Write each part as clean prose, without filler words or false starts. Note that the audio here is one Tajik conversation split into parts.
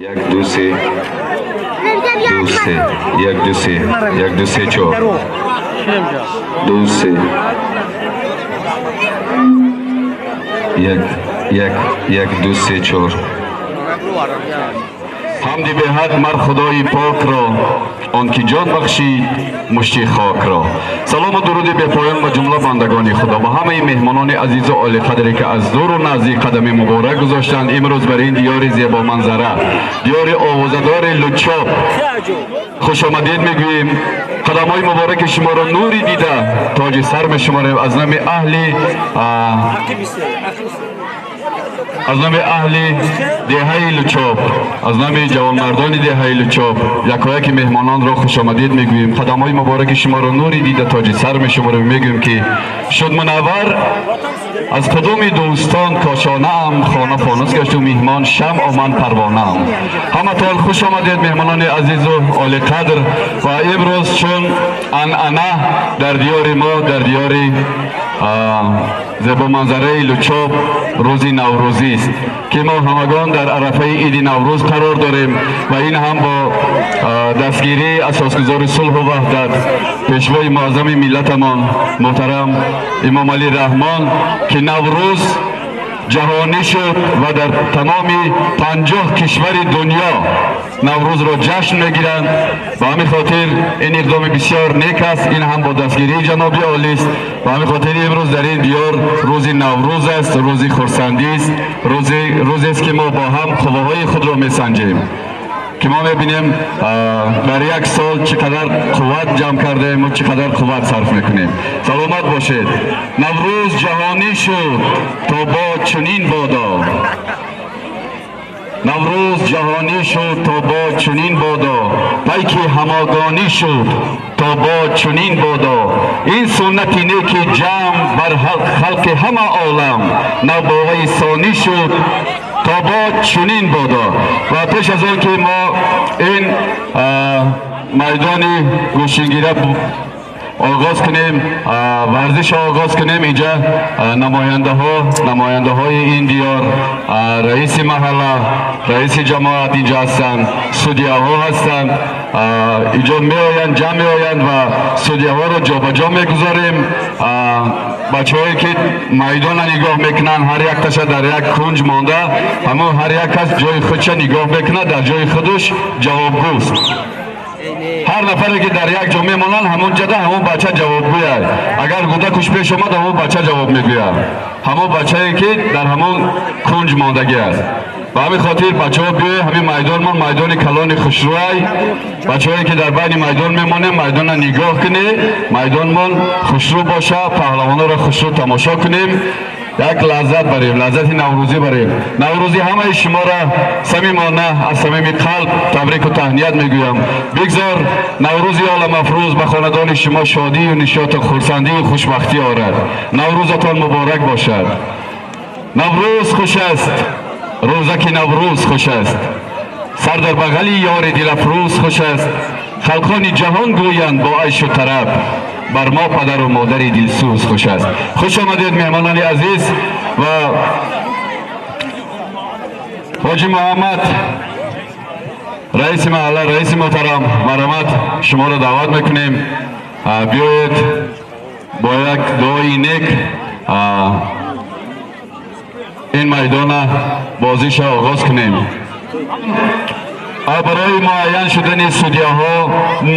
Як, ду, се, ду, се, як, ду, се, як, ду, се, чор, ду, се, як, як, як, ду, се, чор. Ҳамди беҳад мар Худои покро, он ки ҷон бахшид мушти хокро. Салому дуруди бепоён ба ҷумла бандагони Худо, ба ҳамаи меҳмонони азизу олиқадре, ки аз дуру наздик қадами муборак гузоштанд имрӯз бар ин диёри зебоманзара, диёри овозадори Лучоб. Хушомадед мегӯем. Қадамҳои мубораки шуморо нури дида тоҷи сар мешуморем. Аз номи аҳли деҳаи Лучоб, аз номи ҷавонмардони деҳаи Лучоб якояки меҳмононро хушомадед мегӯем. Қадамҳои мубораки шуморо нури дида тоҷи сар мешуморем. Мегӯем, ки шуд мунаввар аз қудуми дӯстон кошонаам, хона фонус гашту меҳмон шамъ, ман парвонаам. Ҳаматон хуш омадед, меҳмонони азизу олиқадр. Ва имрӯз, чун анъана, дар диёри мо, дар диёри зебоманзараи Лучоб, рӯзи наврӯзист, ки мо ҳамагон дар арафаи иди Наврӯз қарор дорем. Ва ин ҳам бо дастгирии асосгузори сулҳу ваҳдат, пешвои муаззами миллатамон муҳтарам Эмомалӣ Раҳмон, ки Наврӯз ҷаҳонӣ шуд ва дар тамоми 50 кишвари дунё Наврӯзро ҷашн мегиранд. Ба ҳамин хотир ин иқдоми бисёр нек аст. Ин ҳам бо дастгирии ҷаноби олист. Ба ҳамин хотир имрӯз дар ин диёр рӯзи Наврӯз аст, рӯзи хурсандист, рӯзест, ки мо бо ҳам қувваҳои худро месанҷем, ки мо мебинем, дар як сол чӣ қадар қувват ҷамъ кардаем ва чӣ қадар қувват сарф мекунем. Саломат бошед. Наврӯз ҷаҳонӣ шуд, то бод чунин бодо. Наврӯз ҷаҳонӣ шуд, то бод чунин бодо. Пайки ҳамогонӣ шуд, то бод чунин бодо. Ин суннати неки ҷамъ бар халқи ҳама олам навбоваи сонӣ шуд, то бод чунин бодо. Ва пеш аз он ки мо ин майдони гӯштингира оғоз кунем, варзиш оғоз кунем, инҷа намояндаҳои ин диёр, раиси маҳалла, раиси ҷамоат инҷа ҳастанд, судяҳо ҳастанд, инҷо меоянд, ҷамъ меоянд ва судяҳоро ҷобаҷо мегузорем. Бачаҳое ки майдона нигоҳ мекунанд, ҳар якташа дар як кунҷ монда, ҳамон ҳар як кас ҷои худша нигоҳ мекунад, дар ҷои худаш ҷавобгӯст. Ҳар нафаре ки дар як ҷо мемонанд, ҳамон ҷада ҳамон бача ҷавобгӯяд. Агар гудакуш пеш омад, ҳамон бача ҷавоб мегӯяд, ҳамон бачае ки дар ҳамон кунҷ мондагӣ аст. Ба ҳамин хотир, бачаҳо, биёед. Ҳамин майдонмон майдони калони хушрӯай. Бачаҳое ки дар байни майдон мемонем, майдона нигоҳ кунед, майдонмон хушрӯ боша, паҳлавонҳоро хушрӯ тамошо кунем, як лаззат барем, лаззати наврӯзӣ барем. Наврӯзи ҳамаи шуморо самимона, аз самими қалб табрику таҳният мегӯям. Бигзор Наврӯзи оламафрӯз ба хонадони шумо шодию нишоту хурсандию хушбахтӣ орад. Наврӯзатон муборак бошад. Наврӯз хуш аст, рӯзаки Наврӯз хуш аст, сар дар бағали ёри дилафрӯз хуш аст. Халқони ҷаҳон гӯянд бо айшу тараб, бар мо падару модари дилсӯз хуш аст. Хуш омадед, меҳмонони азиз. Ва Ҳоҷи Муҳаммад, раиси маҳалла, раиси муҳтарам, марҳамат, шуморо даъват мекунем. Биёед, бо як дуои нек ин майдона бозиша оғоз кунем. Барои муайян шудани судяҳо,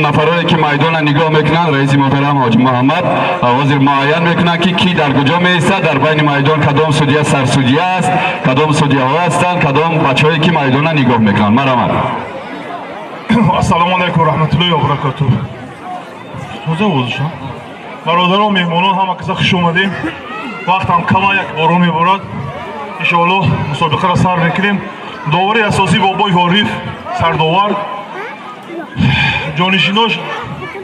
нафарое ки майдона нигоҳ мекунанд, раиси муҳтарам Ҳоҷи Муҳаммад ҳозир муайян мекунанд, ки кӣ дар куҷо меистад дар байни майдон, кадом судя сарсудя аст, кадом судяҳо ҳастанд, кадом бачаҳое ки майдона нигоҳ мекунанд. Марҳамат. Ассалому алайкум раҳматуллоҳи ва баракатуҳ. Бародарон, меҳмонон, ҳама каса хуш омадем. Вақтам кама, як борон меборад. Иншоаллоҳ, мусобиқаро сар мекунем. Довари асосӣ Бобои Ҳориф сардовар, ҷонишинош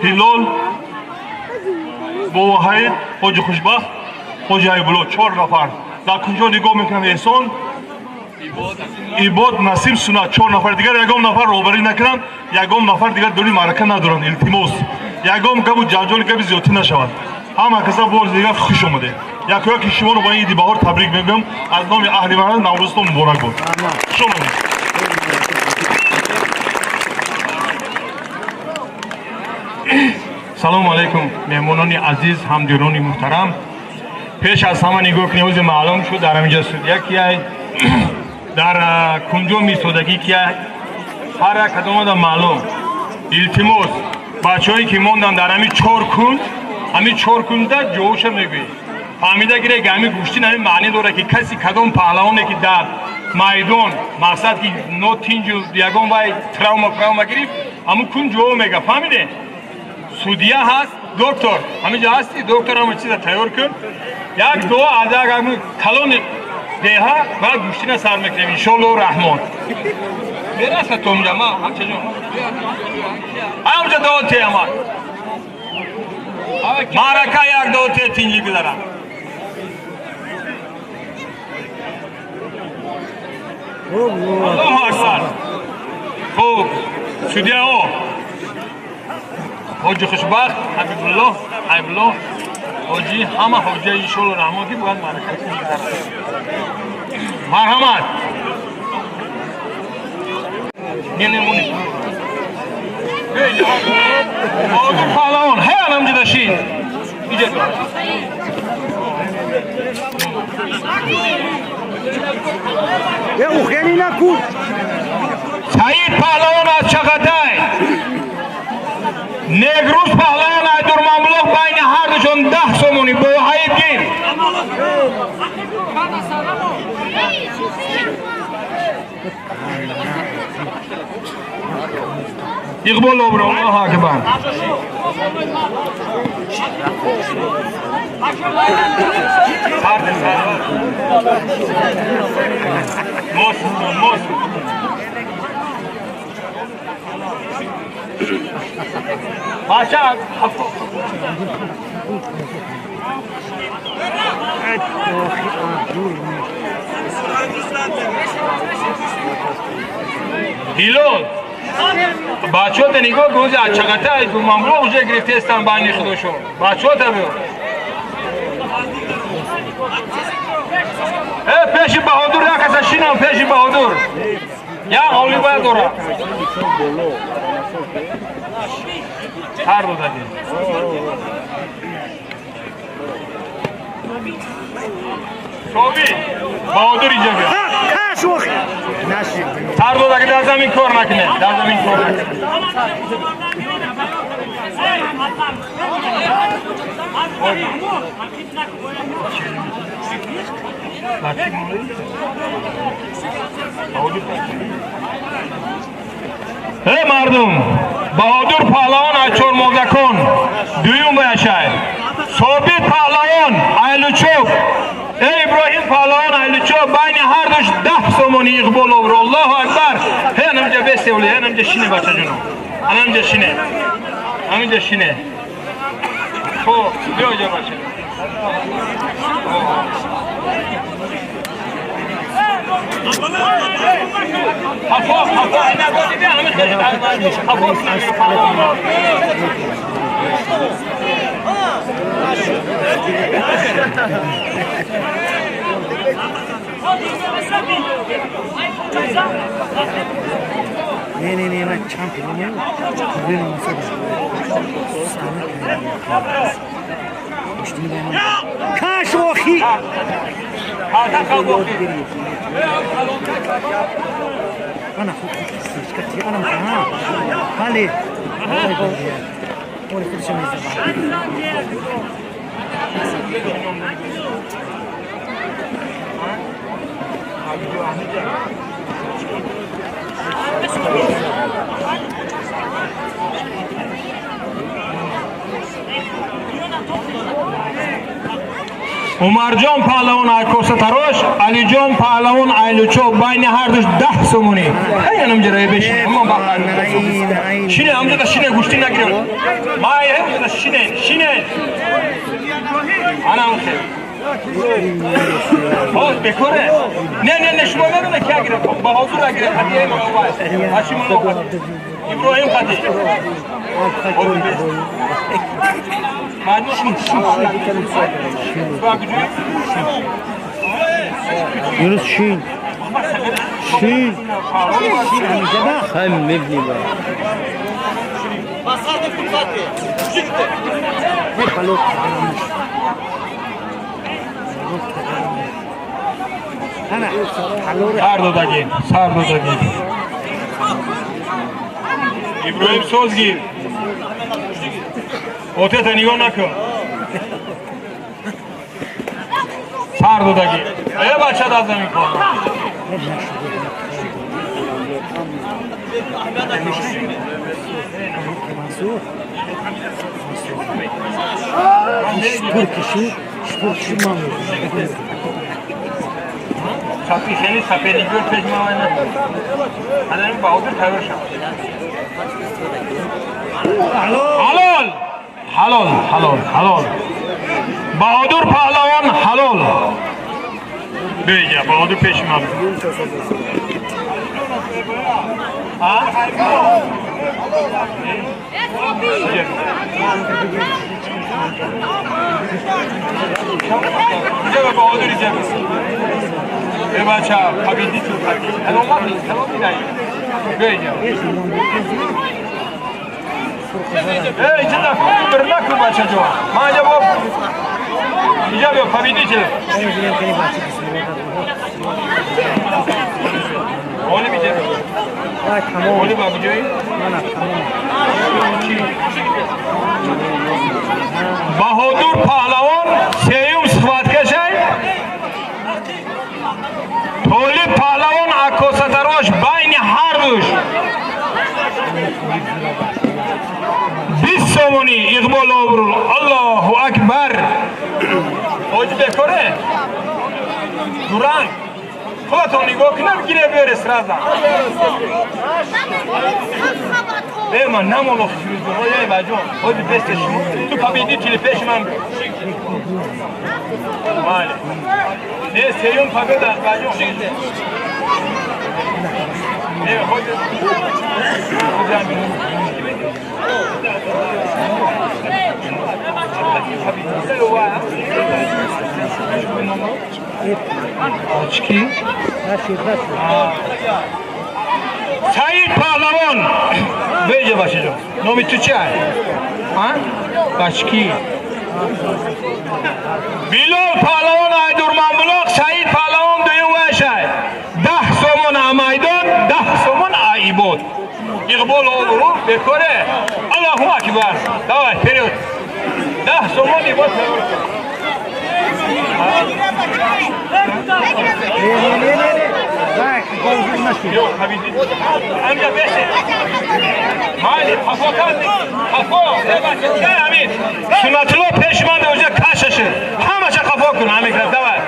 Ҳилол, Бобоҳаид, Ҳоҷи Хушбахт, Ҳоҷи Ҳайбулло, чор нафар. Дар кунҷо нигоҳ мекунанд Эҳсон, Ибод, Насиб, Сунат, чор нафар. Дигар ягон нафар роҳбарӣ накунанд, ягон нафар дигар дони маърака надоранд. Илтимос, ягон гапу ҷанҷоли гапи зиёдтӣ нашавад. Ҳама каса бори дигар хуш омадед. Якояки шуморо ба ин иди баҳор табрик мегӯям. Аз номи аҳли маҳалла наврӯзтон муборак бод. Хуш омадед. Салому алайкум, меҳмонони азиз, ҳамдиёрони муҳтарам. Пеш аз ҳама нигоҳ кунед, ози маълум шуд, дар ҳаминҷа судья кияй, дар кунҷо мисодагӣ кияй, ҳар як кадомада маълум. Илтимос, бачаҳое ки монданд дар ҳамин чор кунҷ, ҳамин чор кунҷда ҷовуша мегӯед. Фаҳмида гире, ки ҳамин гӯштин ҳамин маънӣ дорад, ки каси кадом паҳлавоне ки дар майдон мақсад ки нотинҷу ягон вай травма гирифт, ҳамун кун ҷово мега. Фаҳмиде? Судья ҳаст, доктор ҳаминҷа ҳасти, доктор ҳама чиза тайёр кун. Як дуо аз як калони деҳа, баъд гӯштина сар мекунем, иншоаллоҳу раҳмон. Мераса то онҷа, ма ҳамчаҷон ҳамҷа дуо теама, маърака як дуо те, тинҷӣ гузарам. Аллоҳу акбар. Хуб, судьяҳо ҳоҷи Хушбахт, Ҳабибуллоҳ, Ҳабибуллоҳ ҳоҷӣ, ҳама ҳоҷия, иншоалло раҳмон, ки бояд маърака тинҷӣ гузарад. Марҳамат. Не, Баҳодур паҳлавон, ҳай, анамҷа шин. Иҷа биё. Саид паҳлавон аз Чағатай, Негрӯз паҳлавон аз Дурманбулоқ, байни ҳардушон 10 сомонӣ бо ҳайб гир. Иқбол обро. Аллоҳу акбар. Мос, мос. Бача. Ҳилол, бачаҳота нигоҳ кун, аз Чағатай, Дурманбулоқ уже гирифтаестан байни худошон. Бачаҳота биё. Э, пеши Баҳодур як каса шинам, пеши Баҳодур. Як ҳовли бояд дорад. Ҳар додагӣ. Соби, Баҳодур инҷа биё. Ҳар додагӣ, дар замин кор накунед, дар замин кор накунед. Эй мардум, Баҳодур паҳлавон аз Чормоғзакон дуюм бояшай. Собит паҳлавон Айлучоб, эй Иброҳим паҳлавон Айлучоб, байни ҳардуш 10 сомонӣ. Иқбол обро. Аллоҳу акбар. Ҳе, анамҷа бесевли, анамҷа шине, бачаҷоно. Анамҷа шине. Анамҷа шине. Хоб, биё ҷа, бача. Хафо, хафо, ина додиди, ҳамин хеле хафо. Не, не, не, من чемпион. Каш охи. انا خوب كتير انا ها خالي قولي كل شيء. Умарҷон паҳлавон Айкосатарош, Алиҷон паҳлавон Айлучоб, байни ҳардуш 10 сомонӣ. Ҳай, анамҷараи бешин. Шине, ҳамҷада шине, гӯштӣ нагирем. Май, ҳамҷада шине, шине. Ана хел. Ҳоз бекоре. Не, не, не, шумо медоне ки агире, Баҳодур агире, хатияи мо Ҳашимулло хати. Иброҳим хати. Маҷмӯъ. Yunus شين شين شين. هم مبني بقى. Сар додагӣ, сар додагӣ. Иброҳим соз гир. Отета нигоҳ накун. Сар додагӣ. Э бача дар замин кор. Сапи хеле сапедигӯр пеш мавайна. Ҳадам Баҳодур тайёр шав. Ҳалол! Ҳалол, ҳалол, ҳалол. Баҳодур паҳлавон ҳалол. Бея, Баҳодур пеши ман. Инҷа ба Баҳодур инҷа. Э бача, победитель хати. Саломат, салом медаҳӣ. Бия инҷа. Э, инҷа накун, бир накун бачаҷон. Ман инҷа бо инҷа биё победитель. Ғолиб инҷа. Ғолиб ба куҷоӣ? Баҳодур паҳлавон сеюм схваткашай. Толиб паҳлавон аккосатарош байни ҳардуш 20 сомонӣ иқбол обрӯ. Аллоҳу акбар. Ҳоҷи бекоре? Дуранг. Худатон нигоҳ кунам гире биёре сразу. Э ман намоло фирӯзгоҳ эй баҷон. Ҳоҷи бесте шумо. Ту победители пеши ман биё. Бале. Не сеюм победа баҷон. Не ҳоҷи. Очки. Саид паҳлавон. Беҷа бачаҷон. Номи ту чи ай? Бачки. Билол паҳлавон Айдурманбулоқ, Саид паҳлавон дуюм вайшай. 10 сомон майдон, 10 сомон айбод. Иқбол обрӯ бекоре. Аллоҳу акбар. Давай, вперед. 10 сомон ибод тайёр кун. Суннатулло пеши ман оҷа кашаше. Ҳамаша қафо кун, ҳамикра, давай.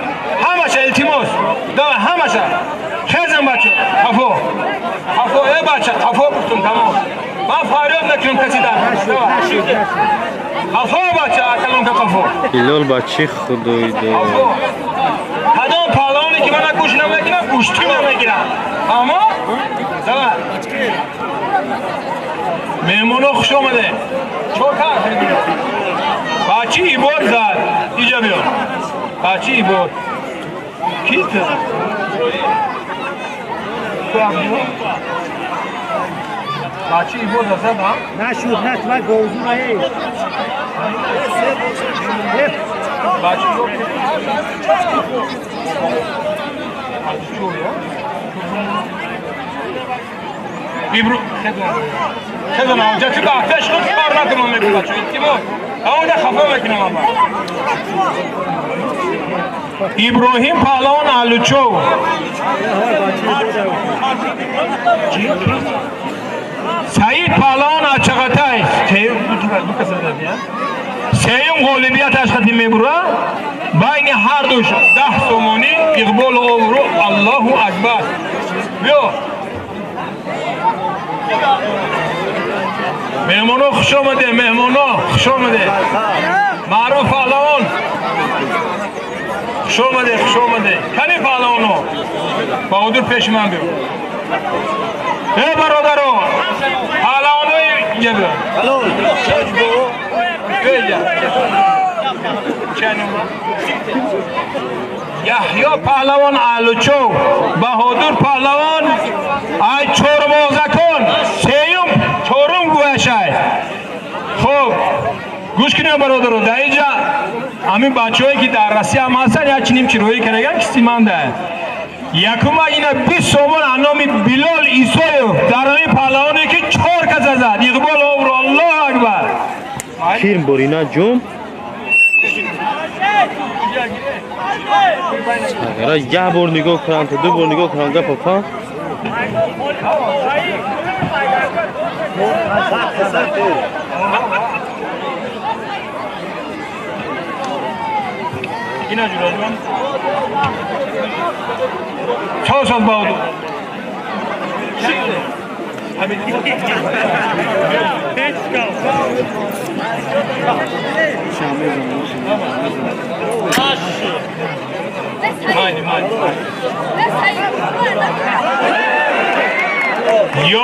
Ҳамаша илтимос. Давай, ҳамаша. Хезам бача, қафо. Қафо, э бача, қафо гуфтум, тамом. Ман фарёд накунам каси дар. Қафо бача, акалонка қафо. Билол ба чӣ худои дод? Кадом паҳлавоне ки мана гӯш намегирам, гӯштӣ намегирам. Фаҳмо? Давай. Меҳмоно хуш омаде. Чор кас. Бачи ибод зад. Иҷа биё. Бачи ибод. Ки ту? Бачи ибод зад, ҳа? Нашуд, нашуд, вай говзу эй. Бачи ибод. Ибро хедон онҷа ки бахташ худ кор накунам мегӯ бача илтимос. Ҳамонҷа хафа мекунам ама. Иброҳим паҳлавон Алучов. Саид паҳлавон Ачағатай. Сеюм ғолибияташ хати мебура. Байни ҳардуш 10 сомонӣ иқболу обрӯ. Аллоҳу акбар. Биё. Меҳмоно хуш омаде, меҳмоно хуш омаде. Маъруф паҳлавон. Хуш омаде, хуш омаде. Кани паҳлавоно? Баҳодур пеши ман биё. Э бародаро, паҳлавонои инҷа биё. Биё. Яҳё паҳлавон Алучов, Баҳодур паҳлавон ай Чормоғзакон, сеюм чорум гӯяшай. Хуб, кунем бародаро, дар инҷа ҳамин бачаҳое ки дар Россия ҳам ҳастанд, як чиним чироӣ кардаган ки симанда. Якума ина 20 сомон аз номи Билол Исоев дар ҳамин паҳлавоне ки 4 каса зад. Иқбол овро, Аллоҳу акбар. Кирм борина ҷум. Агар як бор нигоҳ кунам, то ду бор нигоҳ кунам, гапа па. Ина ҷураҷон. 4 сол баъд.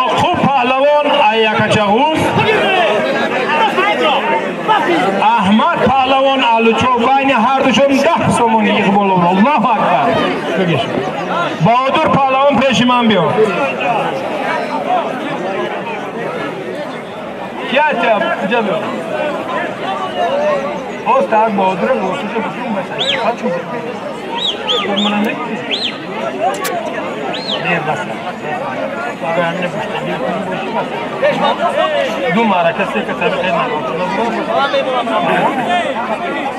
Ёқуб паҳлавон Аякачағуз, Аҳмад паҳлавон Алучо, байни ҳардушон 10 сомони Иқболовро. Аллоҳу акбар. Бигиш. Баҳодур паҳлавон пеши ман биё. Кия инҷа биё. Боз так Баҳодура гӯшаша бушум баса. Ҳачу. Мана мегирӣ? Не баса. Багарне буштагир кунӣ боши баса. Ду маърака се ка таби хел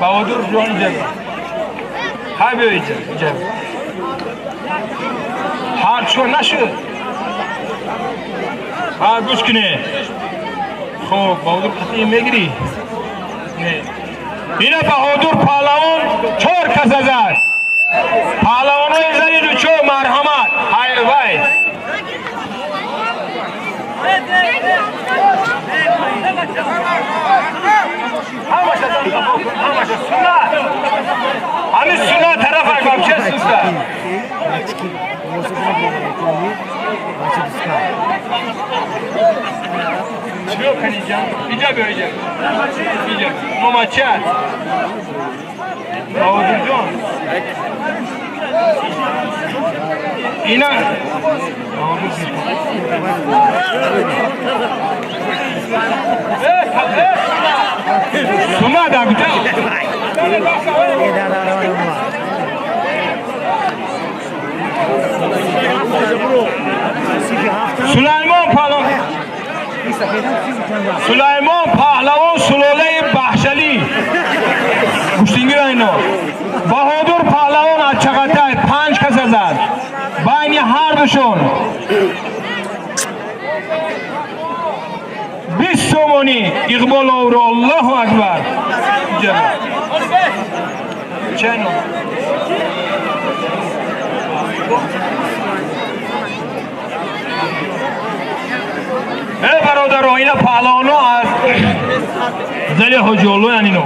Баҳодур ҷон инҷа. Ҳай биё инҷа, инҷа. Ҳар чо нашуд. Ҳа гӯш кунӣ. Хоб, Баҳодур қатъи мегирӣ? Не. Ина Баҳодур паҳлавон 4 каса зад. Паҳлавонои зани Лучо марҳамат. Ҳай вай. Ҳамаша ҳамаша суннат. Ҳамин суннат тараф акбар че суста. Биё кан инҷа. Инҷа биё инҷа. Инҷа. Номат чи аст? Баҳодурҷон. Ина Суннат дар куҷо? Сулаймон паҳлавон, Сулаймон паҳлавон сулолаи Бахшалӣ. Гӯштингир ино. Баҳодур паҳлавон аз Чағатай 5 каса зад. Байни ҳардушон 20 сомонӣ Иқболовро. Аллоҳу акбар. Ча ном? Э бародаро, ина паҳлавоно аз зали Ҳоҷиоллоян ино.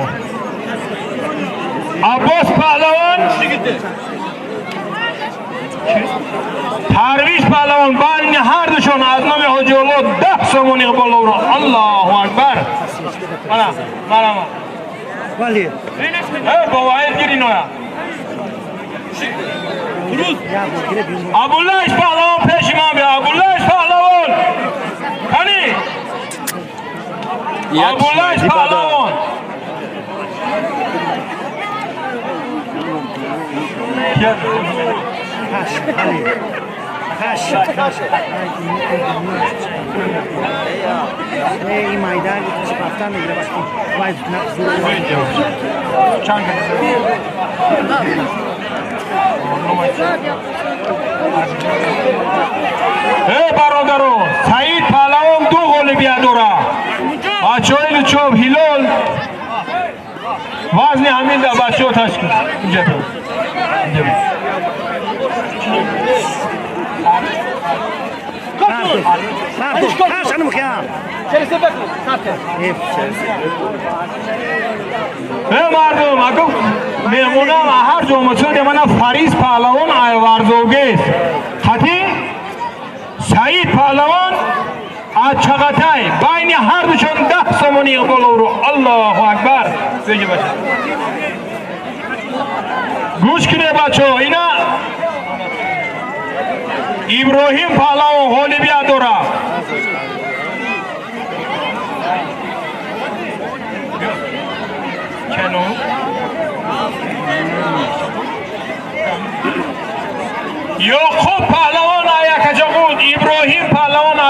Аббос паҳлавон, Парвиз паҳлавон, байни ҳардушон аз номи Ҳоҷиолло 10 сомон Иқболовро. Аллоҳу акбар. Мана, мана. Э боваид гир иноя. Абуллаҳ паҳлавон пеши ман биё. Абуллаҳ паҳлавон. Кани? Абуллаҳ паҳлавон. این میدان چپافتن میگیره وقتی وای چند эй бародаро, Саид паҳлавон 2 ғолибият дорад. Бачаҳои Лучоб Ҳилол вазни ҳамин да бачаҳо ташкил. Инҷа биё. Эй мардум, аку меҳмонам ҳар ҷо омадшуд, мана Фариз паҳлавон Айварзогез. Хати Саид паҳлавон аз Чағатай, байни ҳардушон 10 сомони Иқболовро. Аллоҳу акбар. Беҷа бача. Гӯш кунед бачаҳо, ина Иброҳим паҳлавон ғолибият дорад.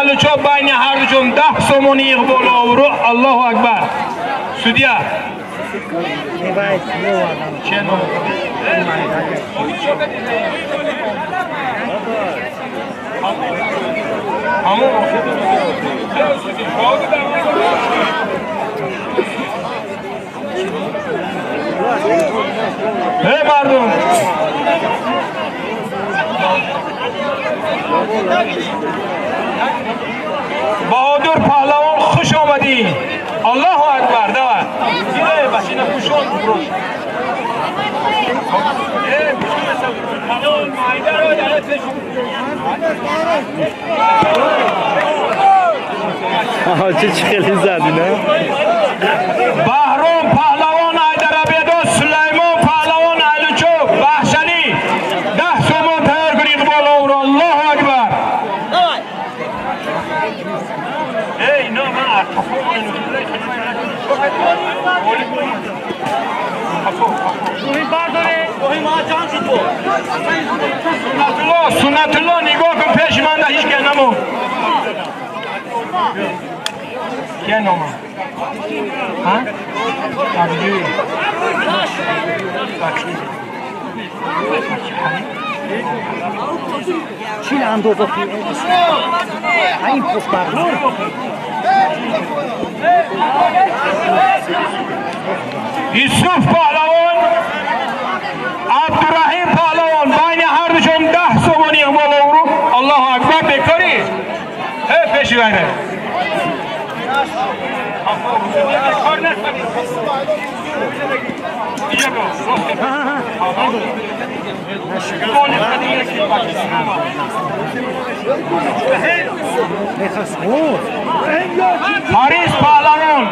Алучо байни ҳардушон 10 сомони иқболу обрӯ. Аллоҳу акбар. Судья. Эй мардум! Баҳодур паҳлавон хуш омадӣ. Аллоҳу акбар. Давай. Башина пушон брош. Чӣ хеле задӣ, на? Баҳром паҳлавон Айдарабедо, Сулаймон паҳлавон Алучо, Бахшалӣ 10 сомон тайёр кун иқбол обрӯ. Аллоҳу акбар. Эй, ино ман Суннатулло, нигоҳ кун пеши ман да ҳеҷ ка намонд. Кия нома? Ҳа? Абдӣ. Чил андоза ин пушбардор. Юсуф паҳлавон, Абдураҳим паҳлавон байни ҳардушон 10 сомони иқбол обрӯ. Аллоҳу акбар. Бекорӣ. Э пеши вайра. Париз паҳлавон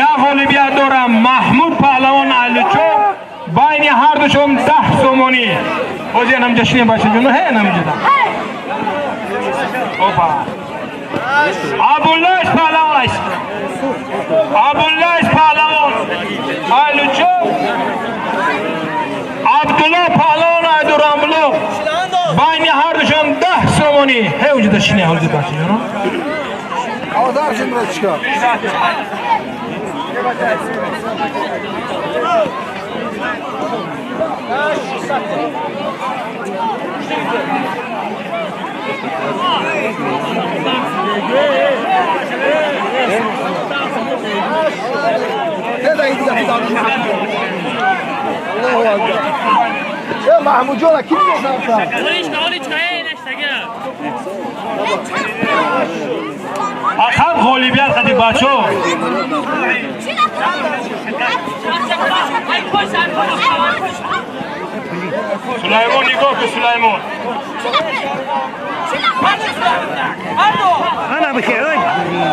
як ғолибият дорам. Маҳмуд паҳлавон Алучо байни ҳардушон 10 сомонӣ. Ҳозир намҷа шинем бачаҷоно. Ҳе намҷада. Опа. Абуллаш паҳлавон. Абуллаш паҳлавон Алучо, Абдулло паҳлавон Айдурамло байни ҳардушон 10 сомонӣ. Ҳе унҷада шине ҳозир бачаҷоно. Фақат ғолибият қади бачо. Сулаймон нигоҳ кун, Сулаймон.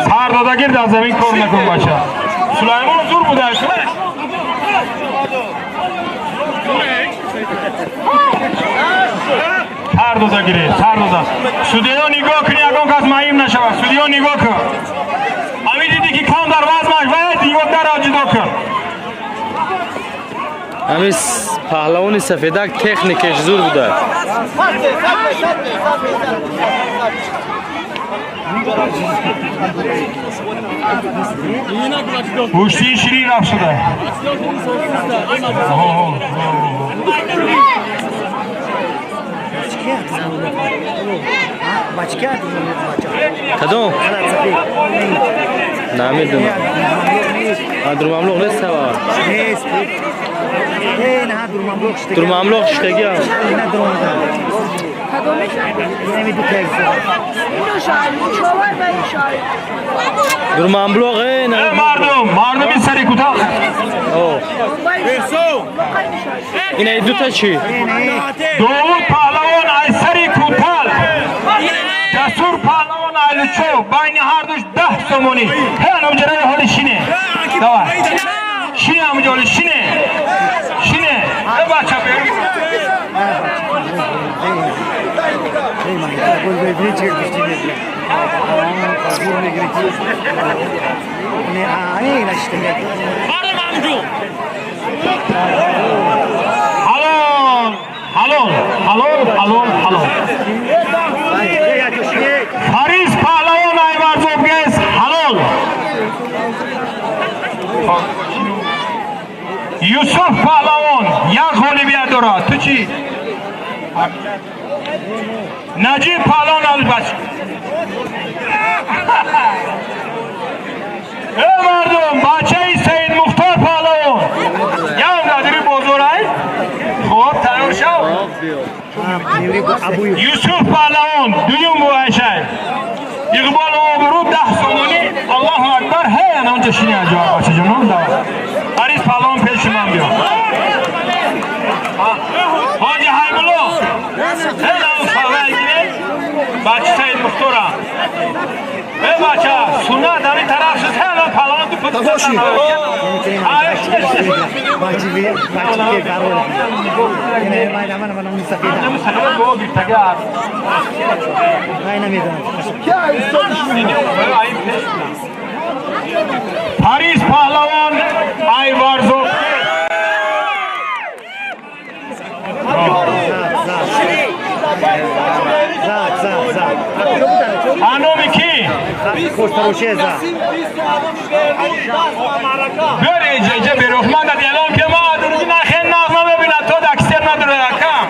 Сар додагир дар замин кор накун бача. Сулаймон зур буда. Сар додагире, сар дода. Судиё нигоҳ кун, ягон кас маим нашавад. Судиё нигоҳ кун. Ҳамин дидӣ ки кам дар вазмаш, вай нигоҳ даро ҷудо кун. Ҳамин паҳлавони сафедак техникаш зур буда. Гӯштии ширин рафт шуда. Кадом? Намедонам. Дурмамлуқ нест сава? Нест. Дурмамлуқ шиштагиам. Дурмамлуқ мардум, мардуми сари кӯтоҳ. Ина дута чӣ? Довуд паҳлавон аз сари кӯтал, Ҷасур паҳлавон Алучо байни ҳардуш 10 сомонӣ. Ҳе анамҷараи ҳоли шине. Давай. Шине амҷа ҳоли шине. Шине. Э бача беру. Halol, halol, halol, halol, halol. Фариз Юсуф Паҳлавон як ғолибият дорад. Ту чӣ? Наҷиб Паҳлавон албач. Э мардум, бачаи Саид Мухтор Паҳлавон. Ям дадири бозорай. Хоб, тайёр шав. Юсуф Паҳлавон дуюм муайшай. Иқбол обрӯ 10 сомонӣ. Аллоҳу акбар. Ҳей, ана онҷа шини аҷоиб бачаҷонон. Фарис Паҳлавон пеши ман биё. Ҳоҷи Ҳаймулло. Ҳей, наун фавай гиред. Бача Саид Мухтора. Эй бача, суннат ҳамин тараф шуд. Ҳей, ана паҳлавон ду пут. Парис Паҳлавон Айварзо. Аноми ки? Биёр иҷа, иҷа берохман дад эълон ки ма дурӯзи нахел нағма мебинад, то даксер надура якам.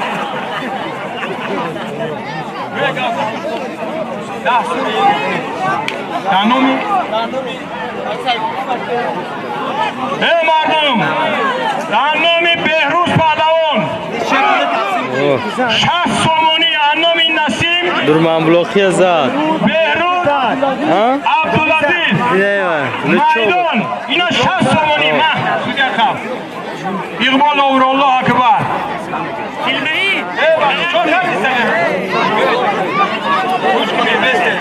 Аноми? Эй мардум, аноми Беҳрӯз Паҳлавон 60 сомонӣ, аноми Насим Дурманблоқия зад. Беҳрӯз Абдуллатиф Майдон, ино 60 сомонӣ. Ма судяқам. Иқбол овр, Аллоҳ акбар. Эй бача, чор кардисана? Гӯш кунед, бесте.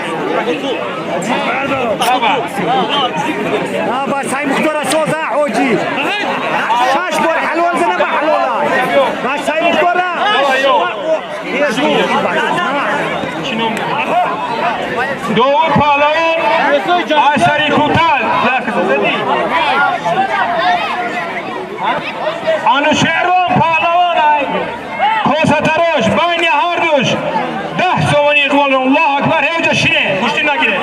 با سعی مختار سوزا حوجی شش بار حلول زنه با حلولا با سعی مختار دوم پهلوان اثری کوتل انوشیروان پهلوان کوسه تراش بین هر دوش 10 سومانی اقبال. الله اکبر. هیچ شینه گوشتی نگیره.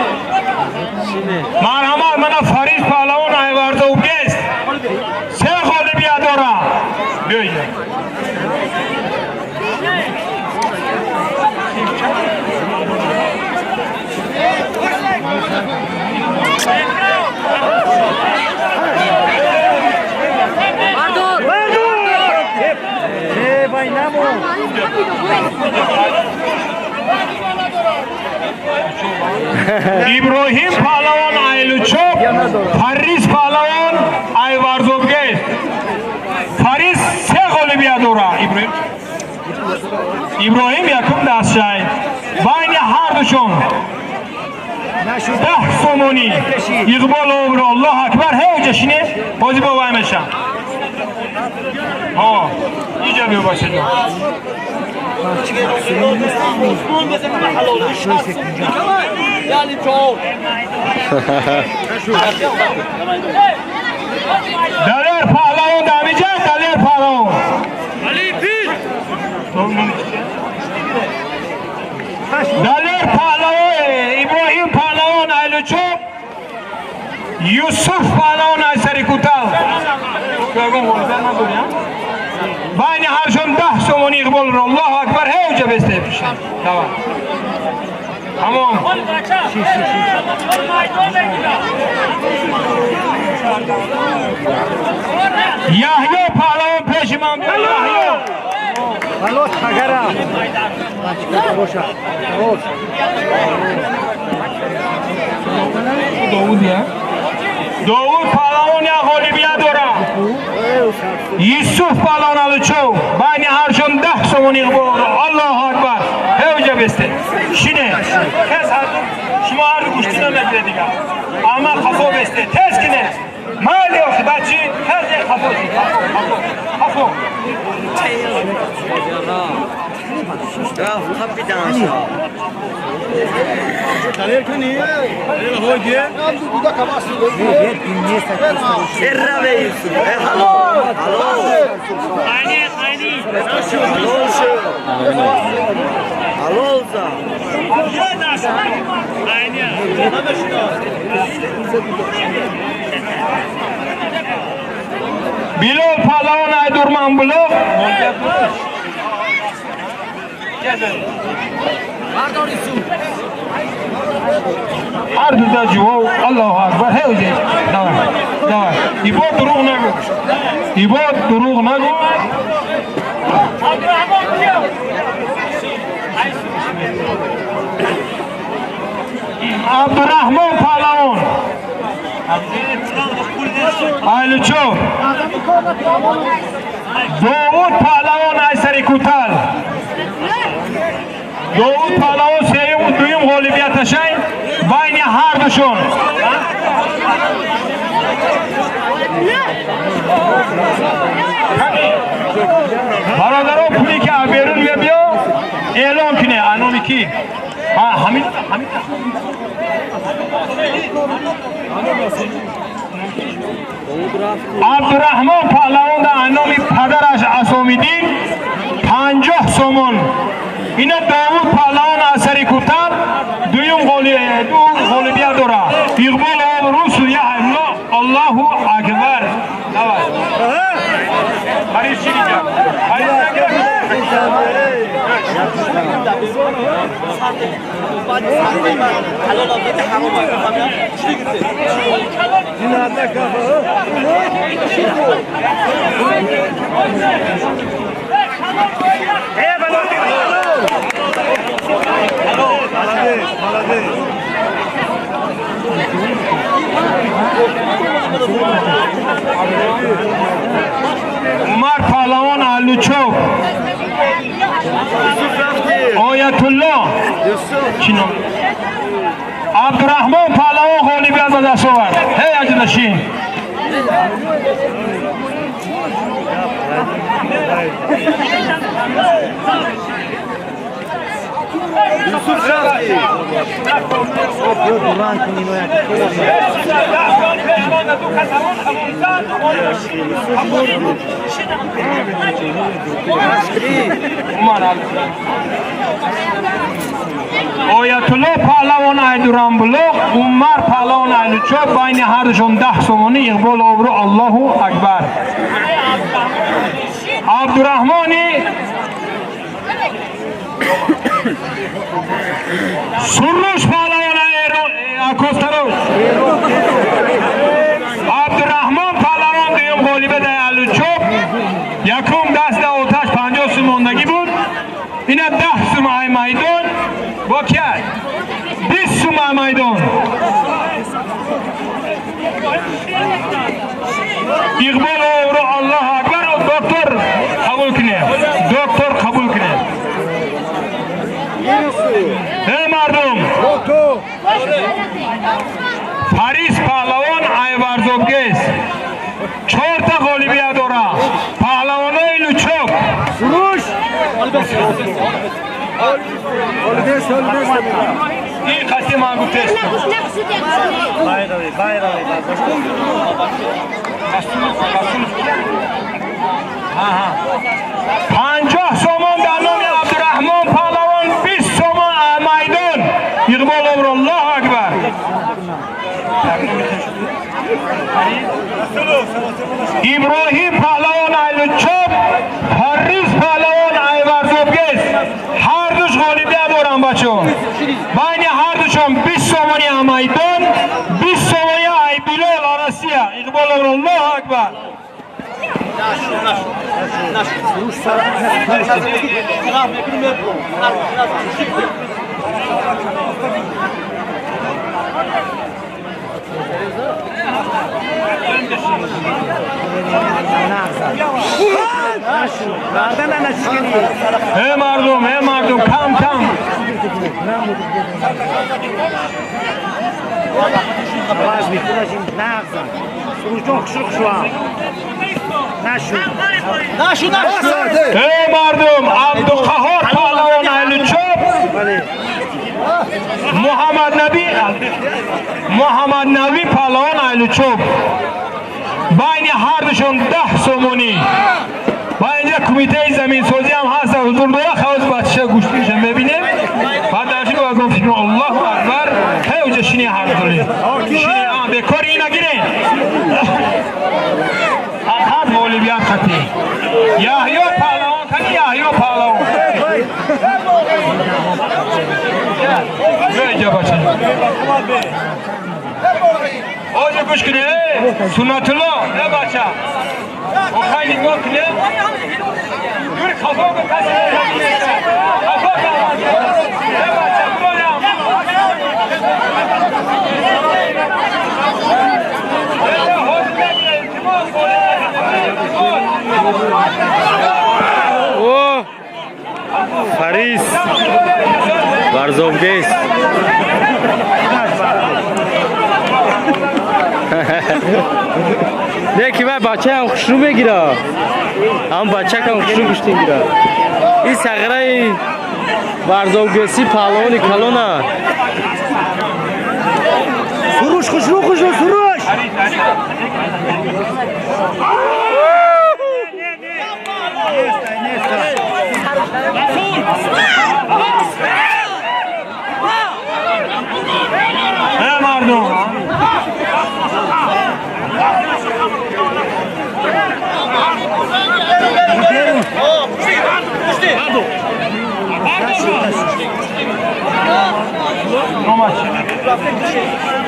مرحمت من فریز پهلوان ایوارده و گست سه غالبیت داره. بیایید. иброҳим паҳлавон Айлучоп, Фарис паҳлавон Айварзобгез. Фарис се ғолибият дорад. Иброҳим якум дастшай. Байни ҳар душон 10 сомонӣ. Иқбол обро. Аллоҳ акбар. Ҳеҷа шине бозӣ бо вай мешам. Ҳо, иҷа биё бачаҷон. Далер паҳлавон дамиҷа, Далер паҳлавон. Далер паҳлавон, Иброҳим паҳлавон Айлучоп, Юсуф паҳлавон Айсари Кутал. Байни ҳаршон 10 сомонӣ иқболро. Аллоҳу акбар. Ҳеҷа бесте. Давай. Тамом. Яҳё паҳлавон пеши ман биё. Яҳё. Алло тагара. Довуд я? Довуд паҳлавон як ғолибият дорад. Юсуф паҳлавон Алучов байни ҳаршон 10 сомонӣ иқбол. Аллоҳу акбар. Ҳеҷа бесте. Шине. Тез ҳар шумо ҳар ду гӯштӣ намегиред дигар. Ама хафо бесте. Тез кине. Майли охи бачи, тез як хафо. Хафо. Хафо. Билол. Паҳлавон Айдурманбулоқ. Ҳар дута ҷувов. Аллоҳу акбар. Ҳей, оҷе. Давай. Давай. Ибо дурӯғ нагӯ. Ибо дурӯғ нагӯ. Абдурраҳмон Паҳлавон. Айлучов. Довуд Паҳлавон Айсари Кутал. Довуд Паҳлавон сеюм дуюм ғолибияташай байни ҳар душон. Бародаро, пуле ки аз берун мебиё эълон куне. Аноми ки? Ҳамин ҳамин. Абдурраҳмон Паҳлавон дар аноми падараш Асомиддин 50 сомон. Ина Довуд Паҳлавон аз сари Кутал дуюм ғолибият дорад. Иқбол обрӯ судья Ҳайбулло. Аллоҳу акбар. Давай. Харис чӣ мегӯяд? Харис нагирад. Умар Паҳлавон Аллучов. Оятулло. Чӣ ном? Абдурраҳмон Паҳлавон ғолибият ба даст овард. Ҳей, аҷнашин. Оятулло Паҳлавон Айдурамбулоқ, Умар Паҳлавон Айлучоб байни ҳардушон 10 сомонӣ. Иқбол обрӯ. Аллоҳу акбар. Абдурраҳмони Суруш Паҳлавон Акостарош. Абдурраҳмон Паҳлавон дуюм ғолиба дар Алучоб. Якум даст дар оташ 50 сум мондагӣ буд. Ина 10 сум ай майдон. Бо кияд? 20 сум ай майдон. Иқбол обрӯ. Аллоҳу акбар. Доктор қабул кунед. Доктор қабул кунед. Эй мардум! Парис Паҳлавон Айварзобгез 4 та ғолибият дорад. Паҳлавонои Лучоб. Ин қасди ман гуфтестам. 50 сомон дар номи Абдурраҳмон Паҳлавон, 20 сомон майдон. Иқбол обрӯ. Аллоҳу акбар. Иброҳим Паҳлавон Айлучоб, Фарриз Паҳлавон Айварзобгез ҳар душ ғолибият доранд бачаҳо. Байни ҳар душон 20 сомони майдон, 20 сомони ай Билол Россия. Иқбол обрӯ. Аллоҳу акбар. Эй мардум, эй мардум, кам кам. Эй мардум, Абдуқаҳор Паҳлавон Айлучоб, Муҳаммад Наби Паҳлавон Айлучоб байни ҳар душон 10 сомонӣ. Ва инҷа кумитаи заминсозӣ ҳам ҳаст, ҳузур дора. Хавоз бачаша гӯштиша мебинем. Баъд дар шуд вагон фикр. Аллоҳу акбар. Ҳей, уҷа шини ҳар дули. Шини, бекор ина гирен. Фақат ғолибият хати. Яҳё паҳлавон кани Яҳё паҳлавон. Биё бача. Оҷа гӯш кунӣ, Суннатулло, э бача. Охай нигоҳ кунӣ. Юр хафо ба каси хафо ба. Э бача, бироям. О, Фарис Варзобгес. Не ки вай бачаам хушрӯ мегира. Ҳам бачакам хушрӯ гӯшт мегира. Ин сағираи Варзобгеси паҳлавони калона. Суруш хушрӯ хушрӯ суруш. Эй мардум.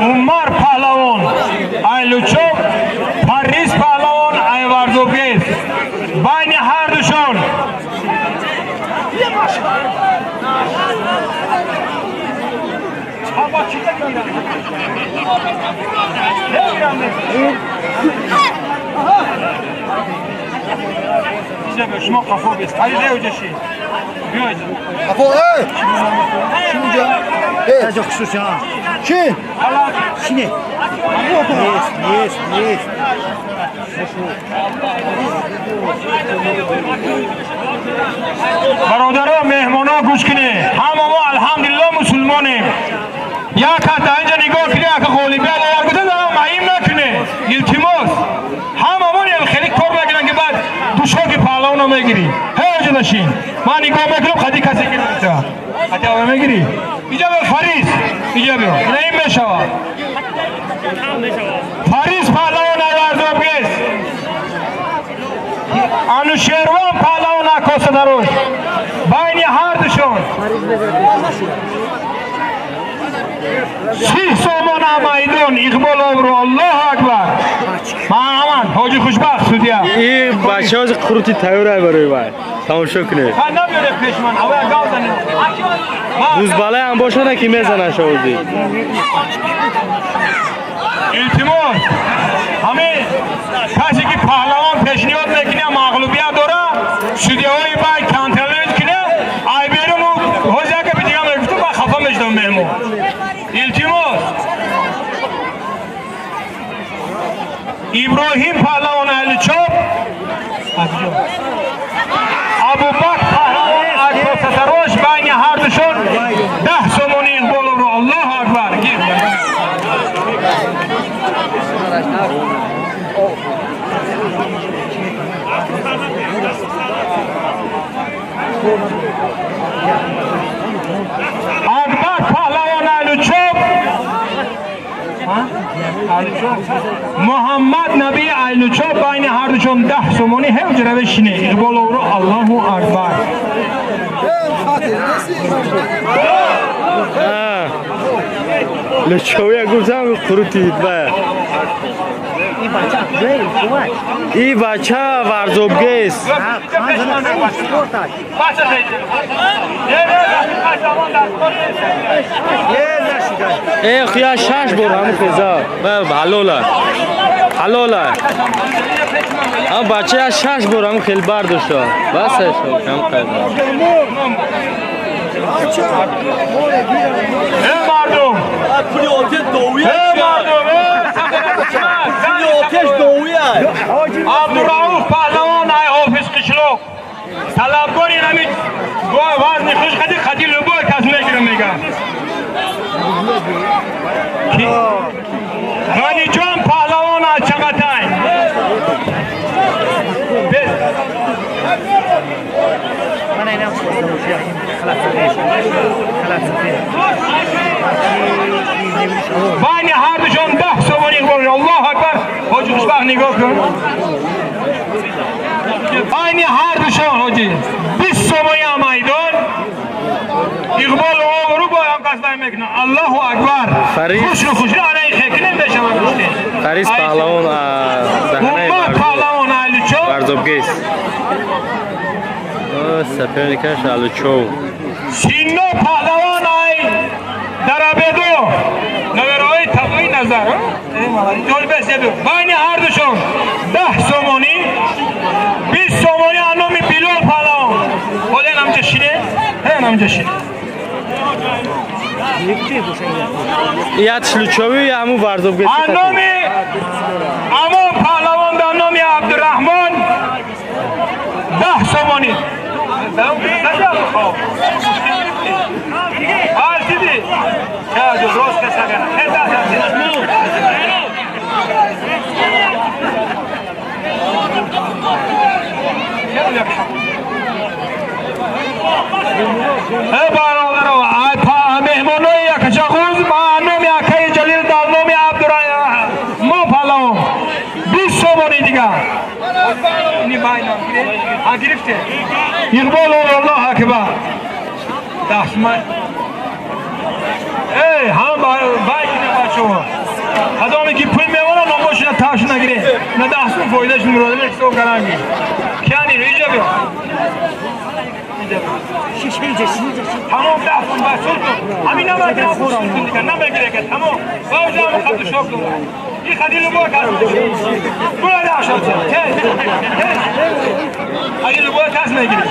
Умар паҳлавон Айлучоб, Париз паҳлавон Айварзобгез. Байни ҳардушон шумо қафо бест. Қафо, эй! Чӣ унҷа? Эй! Таҷо хушрӯ Чӣ? Чине? Нест, нест, нест. Бародаро, меҳмоно гӯш кунед. Ҳама мо алҳамдулилло мусулмонем. Як ҳатта инҷа нигоҳ кунед, ака ғолибият овар гуфта, маим накунед. Илтимос. Ҳама мо хеле кор мекунанд ки баъд душоки паҳлавонро мегирӣ. Ҳеҷ нашин. Ман нигоҳ мекунам, хади касе гирифта. Хади ава мегирӣ? Иҷа биё Фарис, иҷа биё. Ина ин мешавад. Фарис паҳлавон Айварзобгез. Анушервон паҳлавон Акосадарош. Байни ҳардушон 30 сомона майдон Иқбол обрӯ. Аллоҳу акбар. Маҳаммад ҳоҷи хушбахт судья. Ин бачаҳо қурути тайёрай барои вай. Тамошо кунед. Ха набиёре пеш ман, аввал гав занед. Бузбалай ҳам бошада ки мезанад шовузи. Илтимос, ҳамин касе ки паҳлавон пешниҳод мекунад мағлубият дора, судьяҳои бай контролировать кунад, ай берун ҳози як гапи дига мегуфтам, ман хафа мешудам меҳмон. Илтимос. Иброҳим паҳлавон Айлучоб, Абубакр паҳлавон Акосатарош, байни ҳардушон 10 сомони Иқболовро. Аллоҳу акбар. Гир. Акбар паҳлавон Айлучоб, Муҳаммад Наби Айлучоб, байни ҳардушон 10 сомони. Ҳеҷ равишине Иқболовро. Аллоҳу акбар. Лучовия гуфтам қурути ба. И бача Варзобгез. Э хия 6 бор ҳамин хеза. Ҳалола. Ҳалола. Ҳам бача 6 бор ҳамин хел бардошта. Бас кам қайда. Эй мардум! Эй мардум! Абдурауф паҳлавон ай офис қишлоқ. Талабгори ҳамин вазни хуш хади хади любой кас мегирам мегам. Ғаниҷон паҳлавон аз Чағатай. Байни ҳардушон 10 сомони иқбол. Аллоҳу акбар. Ҳоҷи хушбахт нигоҳ кун. Ҳоҷӣ 20 сомонӣ майдон иқбол обрӯ бо ҳам қасдай мекунад. Аллоҳу акбар. Хушру хушру ана ин хекне мешавад гуште. Фарис паҳлавон даҳанаи паҳлавон Аличов. Варзобгез. Соперникаш Аличов. Сино паҳлавон ай Дарабеду. Номерҳои табои назар. Ҷолиб аст. Байни ҳардушон 10 сомонӣ, 20 сомонӣ аз номи Билол паҳлавон. Ҳоло ҳамҷа шине? Ҳамҷа шине. Я Члучови, я ҳамун Варзобгез. Аз номи Амон паҳлавон дар номи Абдураҳмон 10 сомонӣ. Меҳмонои Якачағуз ба номи акаи Ҷалил дар номи Абдураҳмон паҳлавон 20 сомонӣ дигар. Гирифте. Иқбол Аллоҳ акбар. Дастма. Эй, ҳам байкина бачаҳо. Одаме ки пул меорад, номошина таш нагире. На дасту фоидаш муродаме ҳисоб каранги. Кияни, иҷа биё. Тамом дафтун ба суд. Ҳамин намегирам кун дигар, намегире ки тамом. Баъзе ҳам хату шок дорад. Ин хадилу бо кас. Бура дашот. Тез. Тез. Хадилу бо кас мегири.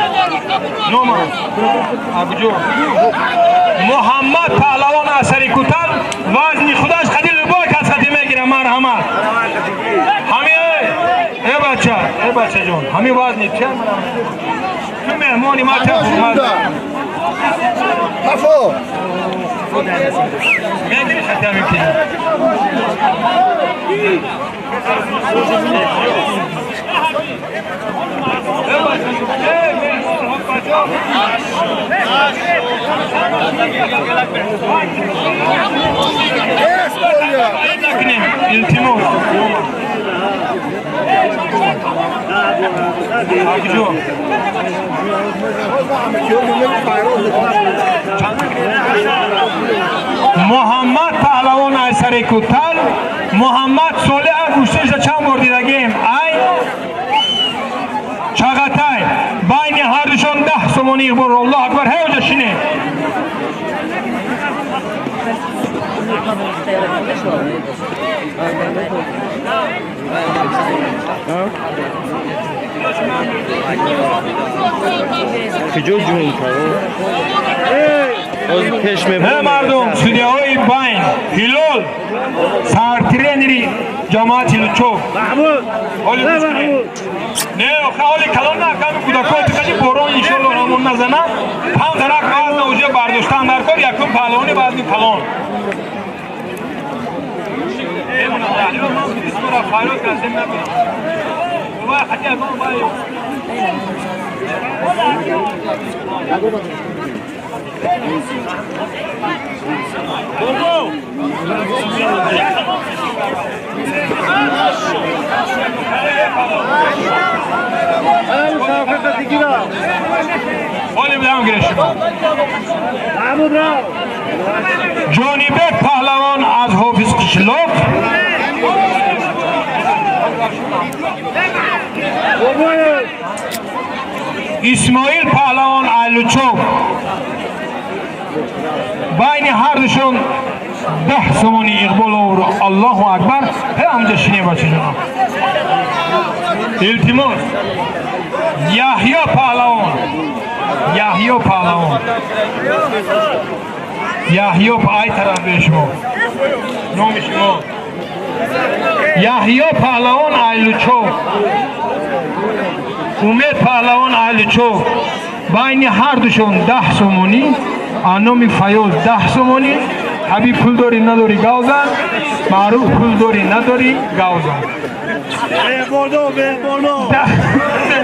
Нома. Абуҷо. Муҳаммад паҳлавон асари кутал вазни худаш хадилу бо кас хати мегира марҳамат. Ҳами эй бача, эй бачаҷон, ҳами вазни ча ту меҳмони ма та ҳурмат. Хафо. Мегири хати ҳамин ки. Илтимос. Муҳаммад паҳлавон аз сари кутал, Муҳаммад Солеҳ гӯштиша чанд бор дидагем? Ай Чағатай. Байни ҳардушон 10 сомонӣ иқбол. Аллоҳ акбар. Ҳай оҷа шине. Куҷо ҷун пеш мебарад? Мардум, судяҳои байн Ҳилол сартренери ҷамоати Лучов. Не, ҳоли калон на, ками кӯдакҳо тиқади борон иншоллоҳ рамон назана. Панҷарак вазна уже бардоштан дар кор, якум паҳлавони вазни калон. Ҷонибек паҳлавон аз Ҳофиз Қишлоқ, Исмоил паҳлавон Айлучов. Байни ҳардушон 10 сомонӣ иқбол овру. Аллоҳу акбар. Ҳай ҳамҷа шине бачаҷонам. Илтимос. Яҳё паҳлавон. Яҳё паҳлавон. Яҳё ай тараф бе шумо. Номи шумо. Яҳё паҳлавон Айлучов. Умед паҳлавон Айлучов. Байни ҳардушон 10 сомонӣ, номи Фаёз 10 сомонӣ. Ҳабиб пул дорӣ надорӣ гавзан, Маъруф пул дорӣ надорӣ гавзан.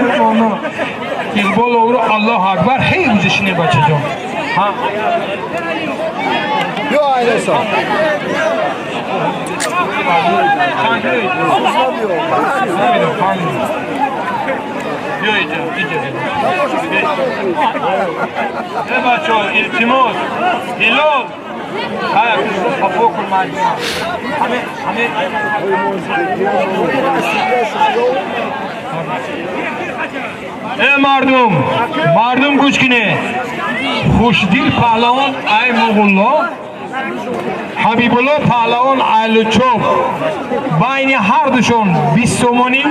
Меҳмоно. Иқбол овру. Аллоҳу акбар. Ҳей гузишине бачаҷон. Ё айлеса. Биё иҷа, иҷа. Э бачо, илтимос. Ҳилол. Ҳая, хафо кун маҷмӯа. Ҳаме, ҳаме. Э мардум, мардум гӯш кине. Хушдил паҳлавон ай Муғулло, Ҳабибулло паҳлавон Айлучоб. Байни ҳардушон 20 сомонӣ,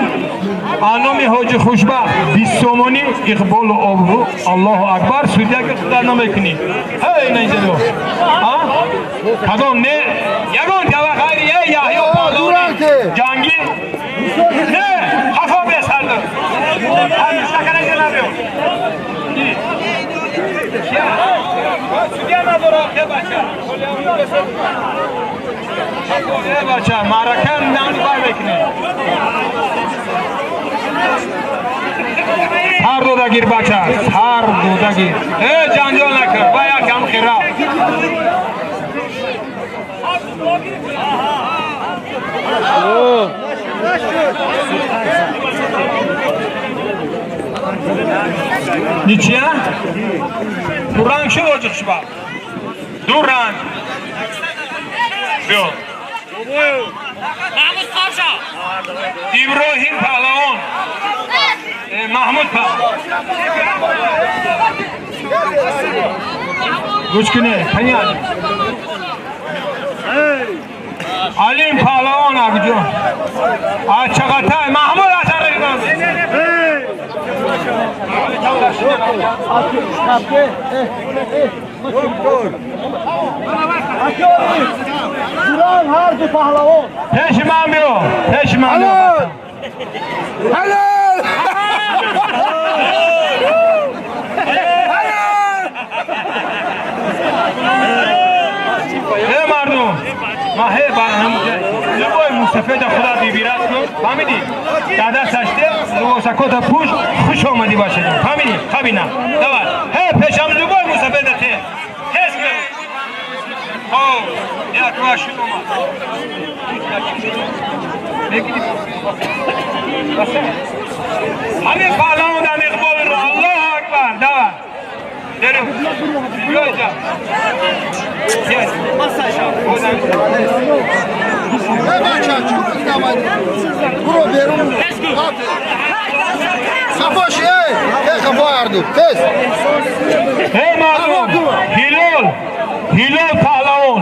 аноми ҳоҷи Хушбахт 20 сомонӣ, иқболу обрӯ. Аллоҳу акбар, судья ки худа намекунӣ. Ҳей, наинҷадо. А? Кадом не? Ягон тава ғайри э Яҳё паҳлавони ҷангӣ? Не, хафо бия сардор. Ҳамишаканаҷа набиё. Судья надора, э бача. Э бача, маърака намни бар мекунем. Сар додагир бача, сар додагир. Э ҷанҷол накун, ба як кам хира. Ничья? Ду ранг шуд ҳоҷи Хушбахт? Ду ранг. Биё. Иброҳим паҳлавон. Маҳмуд паҳлавон. Гӯш кунед, кани Алим. Алим паҳлавон акҷо. Аз Чағатай Маҳмуд Асариган. Пеши ман биё, пеши ман биё. Ҳалол! Э мардум, ман ҳе любой мусафеда худа бибират кун, фаҳмидӣ? Дар дасташ де, либосакота пӯш, хуш омадӣ бошад. Фаҳмидӣ? Қабина. Давай. Ҳе пешам любой мусафеда те. Тез кун. Хоб, як ва шуд омад. Мегирӣ? Ҳамин паҳлавон дар иқболро. Аллоҳу акбар. Давай. Деру. Биё инҷа. Э бача, чӣ кунӣ? Буро берун. Хафо ши, эй! Э хафо ҳарду. Тез. Эй мардум, Ҳилол, Ҳилол паҳлавон.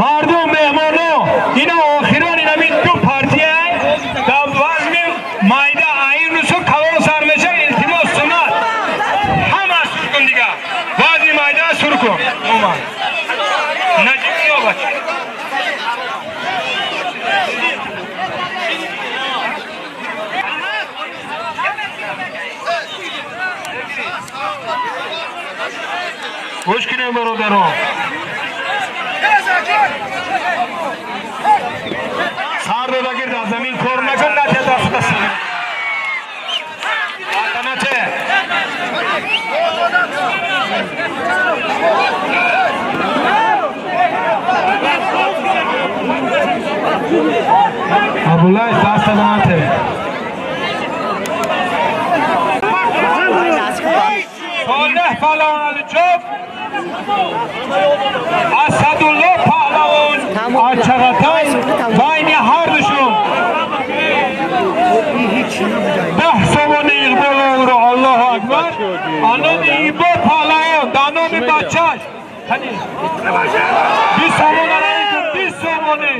Мардум меҳмоно, ина охирон инамин ду партия дар вазми майда аин рӯзҳо калон сар мешавад, илтимос суннат. Ҳама сур кун дига. Вазни майда сур кун. Омад. Наҷиб биё бача. Гӯш кунем бародарон. Сар додагир дар замин кор накун, натя даст даст. Атанате. Абулай даст нате. Солеҳ паҳлавон Аличов, Асадулло паҳлавон аз Чағатай, байни ҳардушон 10 сомони иқболро. Аллоҳу акбар. Аноми Ибо паҳлавон дар номи бачаш 20 сомон алайкум, 20 сомонӣ.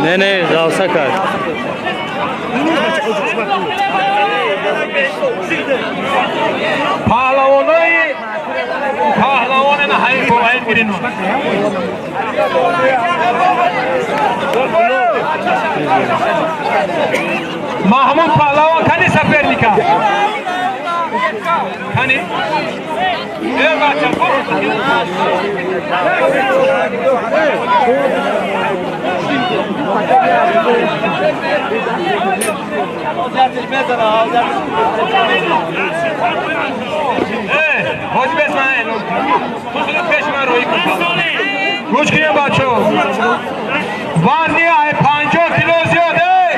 Не, не, ғавса кард. Паҳлавонои паҳлавони наҳаи боаид гирину. Маҳмуд паҳлавон кани соперника? Кани? Э бача, ҳоҷи бес ман эълон кунам. Ту худат пеши ман роҳӣ кун. Гӯш кунем бачаҳо. Вазни ай 50 кило зиёд, эй!